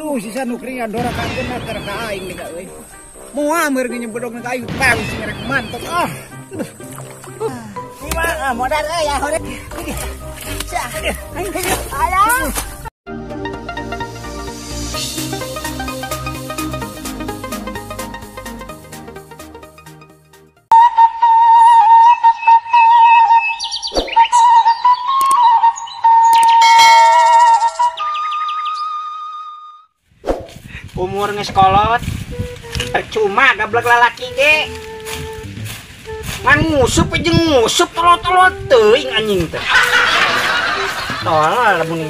Aduh sisa nu kering dorakankeun na ka aing deui euy. Moal meureun nyebedog ka aing pang sing rek mantap ah. Mah modal euy ya hore. Ayah. Umur ngeskolot percuma gablek lalaki ge ngan ngusup jeung ngusup tolol-tolol teuing anjing teh tolol lamun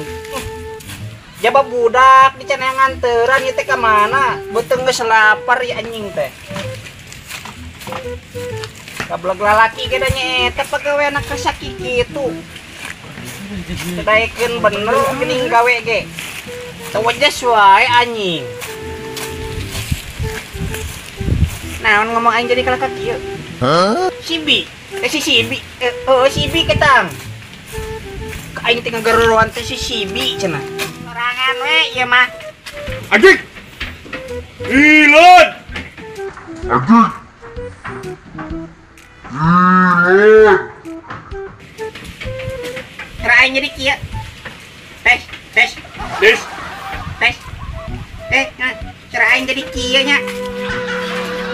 jaba budak dicenengan nganteran ieu teh ka mana beuteung geus lapar ya anjing teh gablek lalaki ge da nyaeta pagaweana kasaki kitu daekeun bener geuning gawe ge teu wejes wae anjing. Naon ngomong aing jadi kalah kieu. Hah? Sibi. Si Sibi. Sibi ketang. Aing teh ngageroan teh si Sibi cenah. Sorangan we ieu mah. Anjing. Hilon. Anjing. Hilon. Cara aing jadi kieu. Tes, tes. Tes. Tes. Nah, cara aing jadi kieu nya.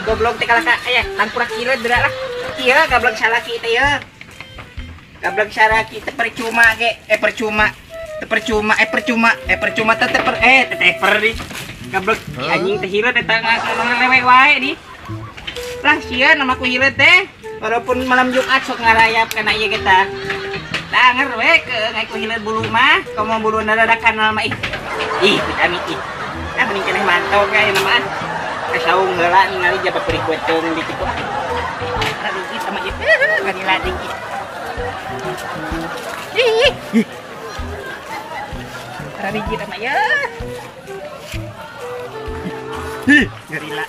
Goblok teh kalah ka aya tangkurak kieu dera lah. Kieu gablek salaki teh ye. Gablek salaki teh percuma ge, percuma. Teh percuma, percuma, percuma teh teh per teh per di. Gablek anjing teh hileut eta ngalewe wae di. Lah sieun nama ku hileut teh. Walaupun malam Jumat sok ngarayap kana ieu ge tah. Danger we ke ku hileut bulu mah, komo bulu rada kanal mah ih. Ih, kami ih. Ah mending keneh mantau ka ieu mah. Saung heula ningali jaba perih beuteung di kitu ah. Radikit sama ieu ganila dikit. Ih. Radikit sama ieu. Ih, gerila.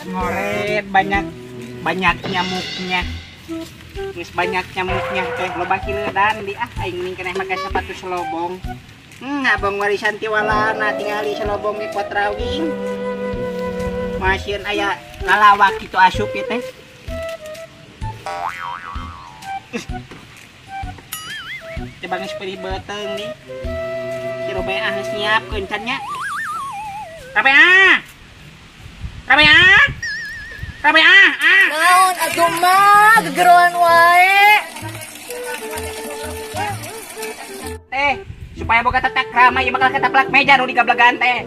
Ngoret banyak nyamuknya. Geus banyak nyamuknya teh loba kileudan di ah aing mending keneh make sepatu selobong. Abang warisan ti walana tingali selobong ge kuat rawing. Masieun aya lalawak kitu asup ieu teh. Coba geus perih beuteung di. Si Robeah geus nyiapkeun can nya. Robeah. Robeah. Robeah, ah. Naon atuh mah gegeroan wae. Teh, supaya boga tata krama ieu bakal kataplak meja nu digablegan teh.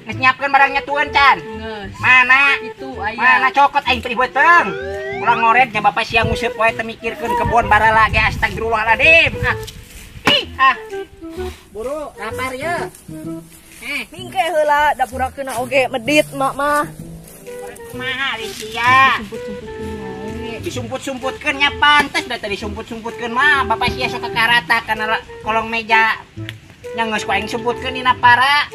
Geus nyiapkeun barangnya tueun can. Geus. Mana? Itu aya. Mana cokot aing perih beuteung. Ulah ngoret nya bapak siang nguseup wae teu mikirkeun kebon barala ge astagfirullahaladzim. Ah. Ih, ah. Buru, lapar ye. Mingke heula dapurakeun oge medit mak mah. Kumaha sia. Disumput-sumputkeun nya pantes da teh disumput-sumputkeun mah bapak sia sok kakarata kana kolong meja. Nya geus ku aing sumputkeun dina para.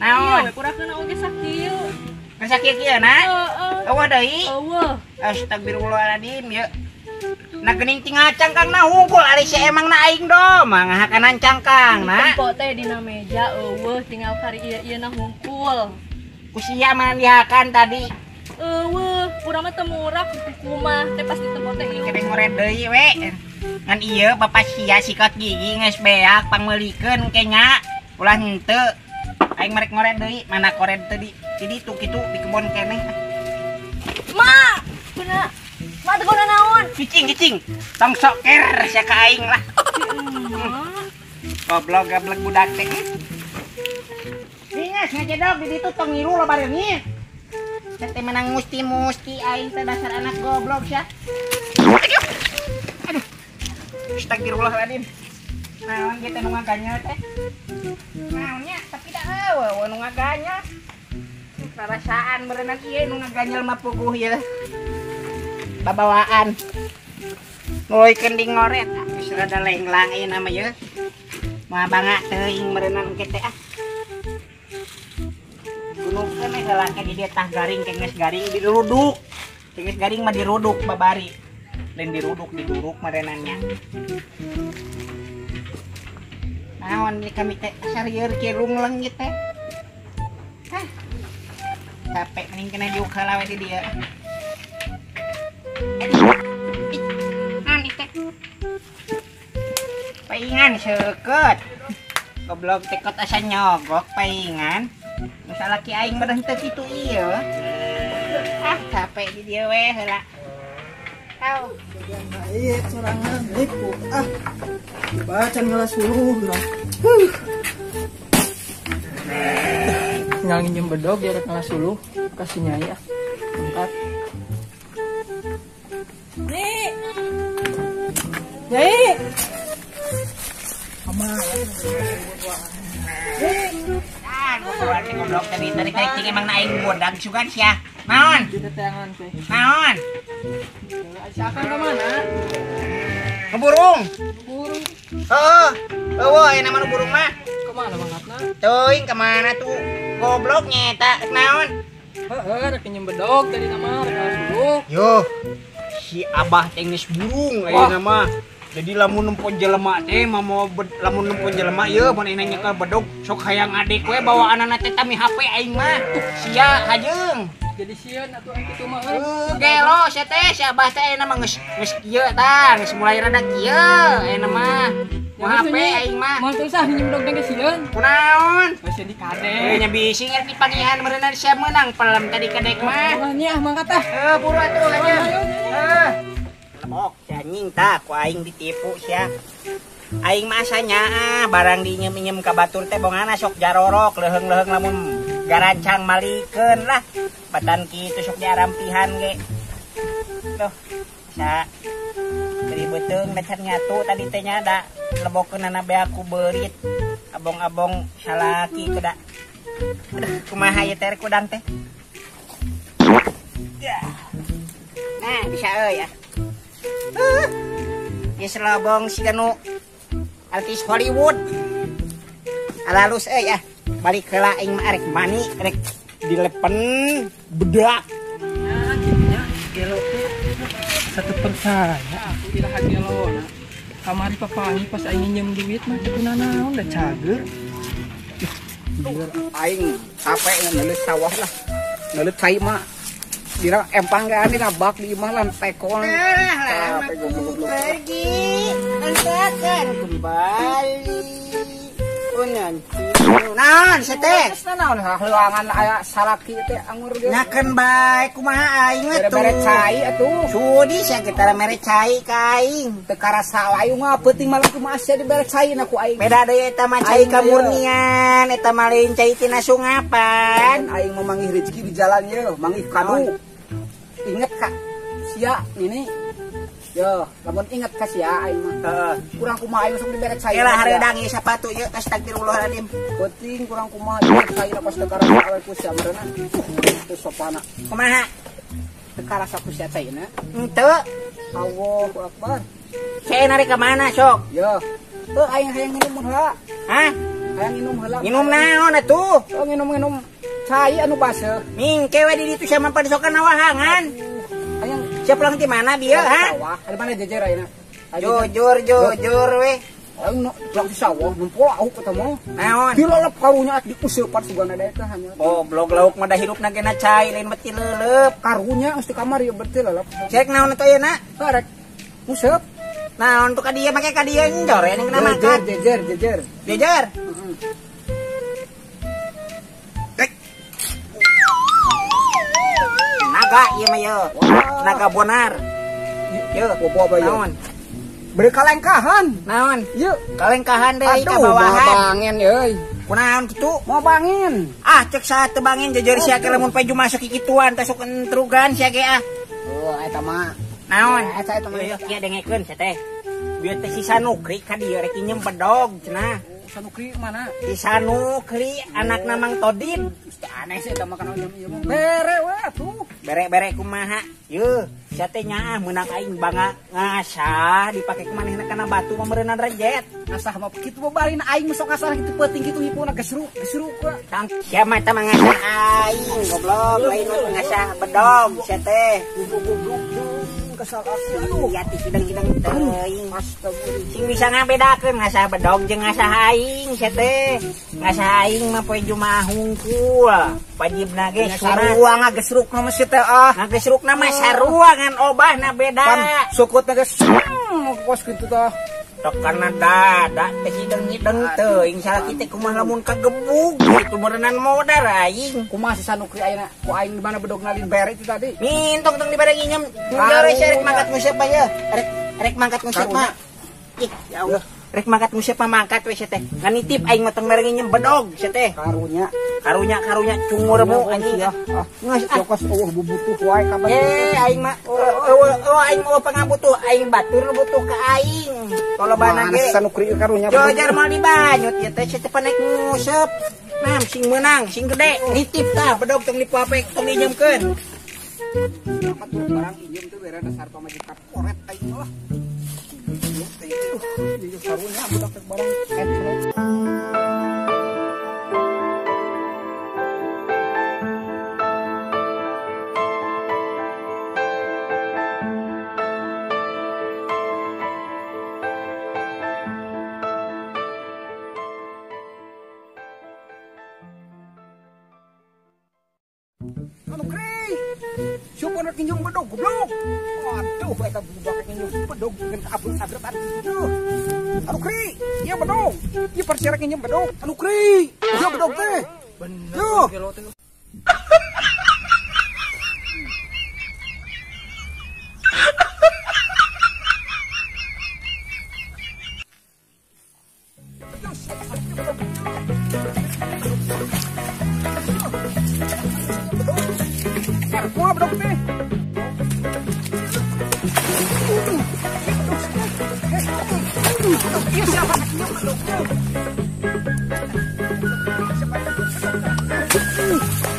Naon? Ieu purakeun oge sakieu. Geus sakieu kieu na? Heeh. Eueuh deui? Eueuh. Astagfirullahaladzim ye. Nah geuning tinggal cangkang na hungkul ari si emang na aing do mah ngahakanan cangkang na. Tempo teh dina meja eueuh tinggal kari ieu-ieu na hungkul. Ku sia mah dihakan tadi. Eueuh, urang mah teu murah kumaha teh pas ditempo teh ieu. Kene ngoret deui we. Ngan ieu bapak sia sikat gigi geus beak pangmeulikeun ke nya. Ulah henteu. Aing merek ngoret deui, mana koret tadi? Di ditu kitu di kebon keneh. Ma, bener. Ma teu guna naon? Cicing, cicing. Tong sok ker sia ka aing lah. Goblok gablek budak teh. Ingat ngajedog di ditu tong ngilu loba reungit. Teh menang musti-musti aing teh dasar anak goblok sia. Aduh. Astagfirullahaladzim. Naon ge teh nu ngaganyel teh? Naonnya tapi da eueuh nu ngaganyel. Perasaan berenang ieu nu ngaganyel mah puguh ieu. Babawaan. Nuluykeun di ngoret. Geus rada lenglang ieu nama ieu. Moal bangga teuing meureunnan engke teh ah. Gunungkeun we heula ka di dieu tah garing ke geus garing diruduk. Geus garing mah diruduk babari. Lain diruduk diduruk meureunannya. Naon ni kami teh sarieur kieu rungleng ieu teh. Hah. Capek mending kena diuk heula we di dieu. Naon ieu teh? Paingan seukeut. Goblok tekot asa nyogok paingan. Nu salaki aing mah henteu kitu ieu. Ah, capek di dieu we heula. Tau. Ieu sorangan nipu ah. Bacan ngalas suluh urang. Tinggal nginjem bedog ya rek ngalas suluh kasih nyai ah. Angkat. Nih. Nyai. Goblok tadi tadi emang aing bodag sugan sia. Naon? Naon? Siapa ka mana? Ngeburung. Burung. Heeh. Eueuh aya nama nu burung mah. Kemana mangkatna? Teuing kemana tuh? Goblok nyeta naon? Heeh, rek nginjem bedog tadi nama rek suluh. Yo. Si Abah teh geus burung ayeuna mah. Jadi lamun nempo jelema teh mau lamun nempo jelema ieu mun ayeuna nyekel bedog sok hayang adek we bawaanana teh tami HP aing mah. Sia hajeung. Jadi sieun atuh aing kitu mah euy. Gelo sia teh si Abah teh ayeuna mah geus geus kieu tah, geus mulai rada kieu ayeuna mah. Mau HP aing mah. Moal teu usah nginjem bedog teh sieun. Kunaon? Geus di kadek. Nya bisi ngerti pangihan meureunna sia meunang pelem tadi kadek mah. Ulah nya mangkat ah. Heuh buru atuh hajeung. Heuh. Lebok anjing tah ku aing ditipu sia. Aing mah asa nyaah barang dinyem-nyem ka batur teh bongana sok jarorok leuheung-leuheung lamun garancang malikeun lah. Batan kitu sok diarampihan ge. Tuh sa beri beuteung da can nyatu tadi teh nya da lebokeunana bea ku beurit. Abong-abong salaki teh da. Aduh kumaha ieu teh kudang teh. Nah bisa euy ya. Ieu selobong si kanu artis Hollywood. Alalus euy ah. Balik heula aing mah arek mani rek dilepen bedak. Nah, kitu gelo teh satu percaya aku iraha gelona. Kamari papangi pas aing nginjem duit mah teu kunanaon da cager. Aing capek ngeuleut sawah lah. Ngeuleut cai mah. Dira empang ge ane nabak di imah lan tekon. Lama ku pergi, entahkan kembali. Oh nanti. Naon sia teh? Naon haleuangan aya salaki teh angur ge. Nyakeun bae kumaha aing mah tuh. Mere cai atuh. Sudi sia ge tara mere cai ka aing. Teu karasa aing mah peuting malam kumaha sia dibere cai na ku aing. Beda deui eta mah cai kamurnian, eta mah lain cai tina sungapan. Aing mau manggih rezeki di jalan ye, manggih kanu. Ingat ka sia ini. Yo, lamun ingat ka sia aing mah. Heeh. Kurang kumaha aing sok dibere cai. Lah hareudang ieu sapatu ieu astagfirullahaladzim. Peuting kurang kumaha dibere cai pas teu karasa awe ku sia meureunna. Teu sopana. Kumaha? Teu karasa ku sia caina. Henteu. Allahu akbar. Cai narik ka mana sok? Yo. Heuh aing hayang nginum heula. Hah? Hayang nginum heula. Nginum naon atuh? Oh nginum-nginum cai anu baseuh. Mingke we di ditu sia mah padesokan awahangan. Hayang siap pulang di mana bieu ha? Sawah. Ada mana jejer ayeuna? Jujur jujur we. Aing pulang di sawah nempo lauk eta mah. Naon? Dilalep karunya diuseupan sugana da eta hanya. Goblok lauk mah da hirupna ge na cai lain mah tileuleep. Karunya geus di kamar ieu berarti lalep. Cek naon atuh ayeuna? Rek nguseup. Naon tuh ka dieu make ka dieu njor yang kena makan. Jejer jejer. Jejer. Heeh. Naga ieu mah ieu. Naga bonar. Ieu bobo ba ieu. Naon? Beri kalengkahan. Naon? Ieu kalengkahan deui ka aduh, bawahan. Mau bangin euy. Kunaon kitu? Mau bangin. Ah cek saha teu bangin jejer sia ke lamun peju masuk kikituan teh sok entrugan sia ge ah. Oh eta mah. Naon? Eta eta mah. Ieu kieu dengekeun sia teh. Bieu teh sisa nukrik ka dieu rek nyeum bedog cenah. Sanukri mana? Si Sanukri anakna Mang Todin. Aneh sih eta makan jam ieu mah. Bere we atuh. Bere-bere kumaha? Yeuh, sia teh nyaah meunang aing bangga ngasah dipake ku manehna kana batu mah meureunnan rejet. Ngasah mah kitu babalina aing mah sok ngasah kitu peuting kitu hipuna gesruk, gesruk we. Tang sia mah eta mah ngasah aing goblok, lain mah ngasah bedog sia teh. Goblok kesal aku. Iya ti hidang-hidang teuing. Astagfirullah. Sing bisa ngabedakeun ngasah bedog jeung ngasah aing sia teh. Ngasah aing mah poe Jumaah hungkul. Wajibna ge sunat. Sarua ngagesrukna mah sia teh ah. Ngagesrukna mah sarua ngan obahna beda. Pan sukutna ge kos kitu tah. Tok kana dada teh hidang-hidang teuing salaki teh kumaha lamun kagebug kitu meureunnan modar aing. Kumaha si Sanukri ayeuna? Ku aing di mana bedogna lin bere itu tadi? Mintong tong dibere nginjem. Jare sia rek mangkat nguseup aya. Rek mangkat nguseup mah. Ih, ya Allah. Rek mangkat nguseup mah mangkat we sia teh. Ngan nitip aing mah tong mere nginjem bedog sia teh. Karunya. Karunya karunya cungur mu anjing. Ah, jokos eueuh bubutuh wae kapan. Eh aing mah eueuh aing mah pangabutuh aing batur butuh ka aing. Tolobana ge Sanukri karunya. Jojar moal dibanyut ieu teh sia teh panek nguseup. Nah, sing meunang, sing gede, nitip tah bedog tong dipuapek tong diinjemkeun. Atuh barang injem teh bere dasar pamajikan koret aing lah. Ieu karunya budak teh barang et. Siapa nak nginjem bedog goblok? Aduh, eta budak nginjem bedog dengan abret-abretan. Aduh. Anu kri, ieu bedog. Ieu persyarat nginjem bedog. Anu kri, ieu bedog teh. Bener gelo teh. Kumaha bedog teh? Ieu siapa nak nginjem bedog teh?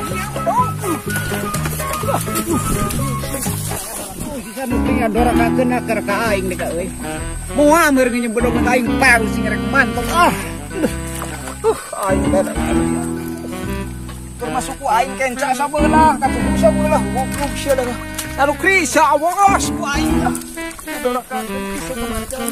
Ieu bedog. Sisa nu teh dorakakeun keur ka aing deui ka euy. Moal meur nginjem bedog ka aing paru sing rek mantong ah. Aing teh termasuk ku aing kenca sabelah katuhu sabelah goblok sia dah. Anu kri sia awas ku aing lah. Dorakakeun bisa kemana jalan.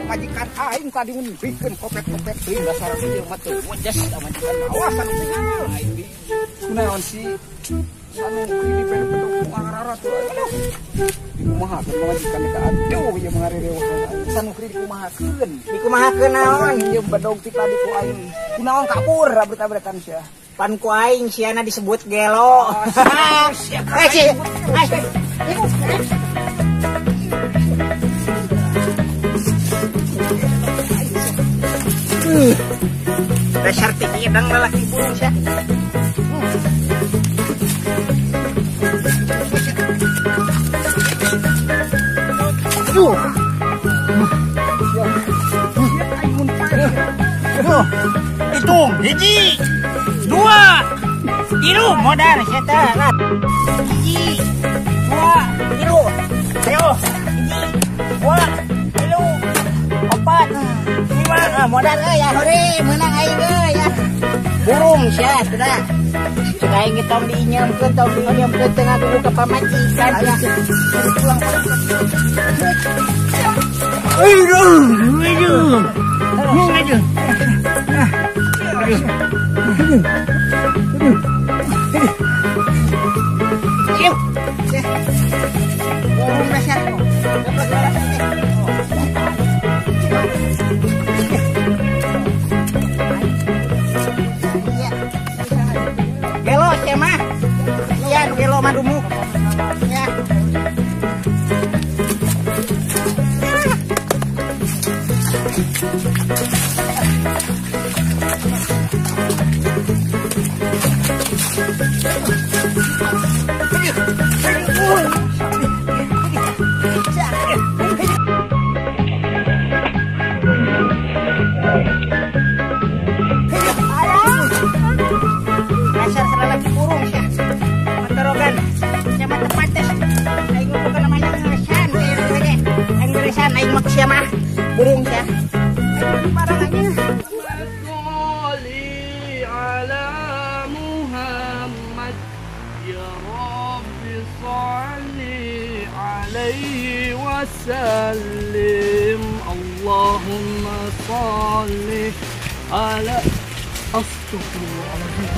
Majikan aing tadi mun bikeun kopet-kopet teuing dasar ieu mah teu wedes majikan awas anu aing di kunaon si Sanukri dibere bedog ku arara tuh aduh. Dikumahakeun pamajikan ka aduh ieu mah ngarerewa Sanukri dikumahakeun. Dikumahakeun naon? Ieu bedog ti tadi ku aing. Kunaon kabur abret-abretan sia. Pan ku aing siana disebut gelo. Eh si. Dasar ti hidang lalaki burung sia. Aduh. Hitung, hiji, dua, tilu, modar sia teh. Hiji, dua, tilu. Ayo, hiji, dua, tilu, opat, lima, modar euy ya hore, meunang aing euy ya. Burung sia sudah. Cek aing ge tong diinyeumkeun, tong diinyeumkeun teu ngagugu ka pamajikan sia. Aduh, aduh. Aduh. Aduh. Aduh. Burung dasar. Gelo sia mah. Iya, nu gelo mah dumuk. Ya. Aing mah sia mah. Burung sia. Aing barang aja. Sholli ala Muhammad ya Rabbi sholli alaihi wasallim. Allahumma sholli ala. Astagfirullahaladzim.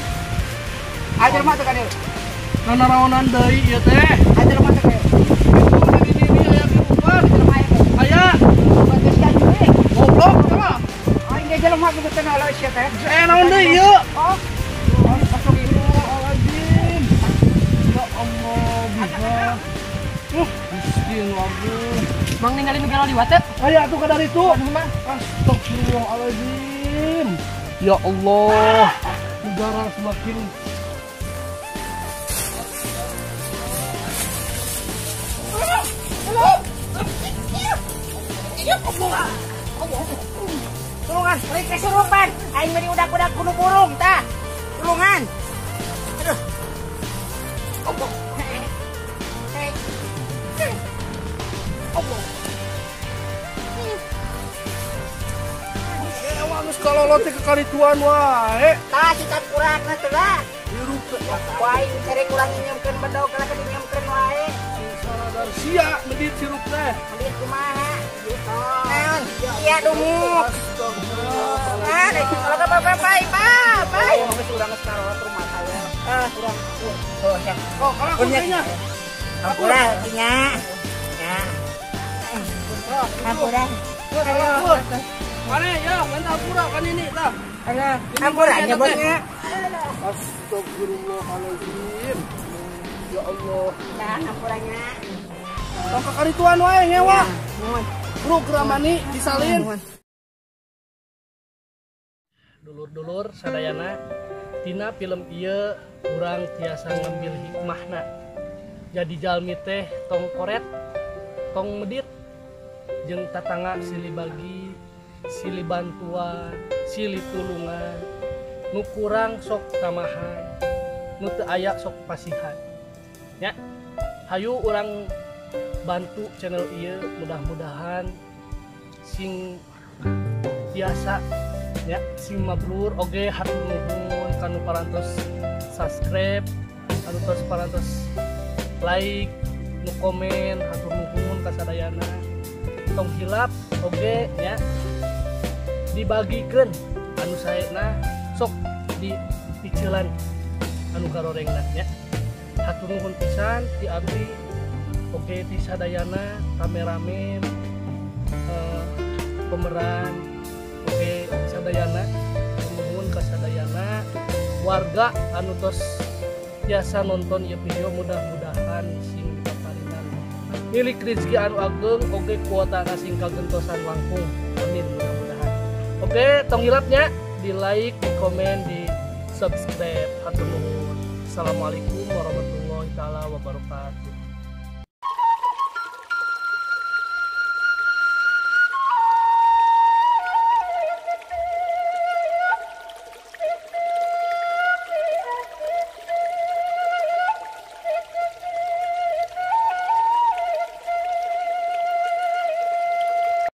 Ajar mah teh ka dieu. Nanaonan deui ieu teh. Ajar mah teh ka dieu. Di dieu aya kirupan. Aya. Bagus sia deui. Goblok teh mah. Aing ge jelema geus teh nalo sia teh. Naon deui ieu? Oh. Astagfirullahaladzim. Ya Allah biha. Gusti nu agung. Mang ningali nu gelo liwat teh? Aya atuh ka dari itu. Astagfirullahaladzim. Ya Allah, negara semakin Tulungan, balik kesurupan. Aing meni udak-udak kudu burung tah. Tulungan. Aduh. Allah. Hei. Allah. Geus kalolot teh kekarituan wae. Tah si tangkurakna teh lah. Wae cere kurang nyinyemkeun bedog kalah ka dinyemkeun wae. Si saradar sia medit sirup teh. Medit kumaha? Naon? Iya dumuk. Ah, kalau ka bapak pai, pai. Geus urang geus karolot rumah saya. Ah, urang. Oh, ya. Oh, kalau kuncinya. Hampura nya. Ya. Hampura. Ayo. Mane ya, minta hampura kan ini tah. Alah, hampura nya bosnya. Astagfirullahaladzim. Ya Allah. Tah hampuranya. Tong kakarituan wae ngewa. Program mani disalin. Dulur-dulur sadayana tina film ieu urang tiasa ngambil hikmahna. Jadi jalmi teh tong koret, tong medit, jeung tatangga silih bagi, silih bantuan, silih tulungan. Nu kurang sok tamahan, nu teu aya sok pasihan. Ya. Hayu urang bantu channel ieu mudah-mudahan sing biasa ya, sing mabrur oge hatur nuhun kanu parantos subscribe, kanu tos parantos like, nu komen, hatur nuhun ka sadayana. Tong hilap oge ya dibagikeun anu saena sok di picelan anu garorengna ya. Hatur nuhun pisan ti abdi oge ti sadayana kameramen, pemeran oge sadayana, nuhun ka sadayana warga anu tos biasa nonton ieu video mudah-mudahan sing dipaparinan milik rezeki anu ageng oge kuotana sing kagentosan langkung, amin mudah-mudahan. Oke, tong hilapnya di like, di komen, di subscribe. Hatur nuhun. Assalamualaikum warahmatullahi taala wabarakatuh.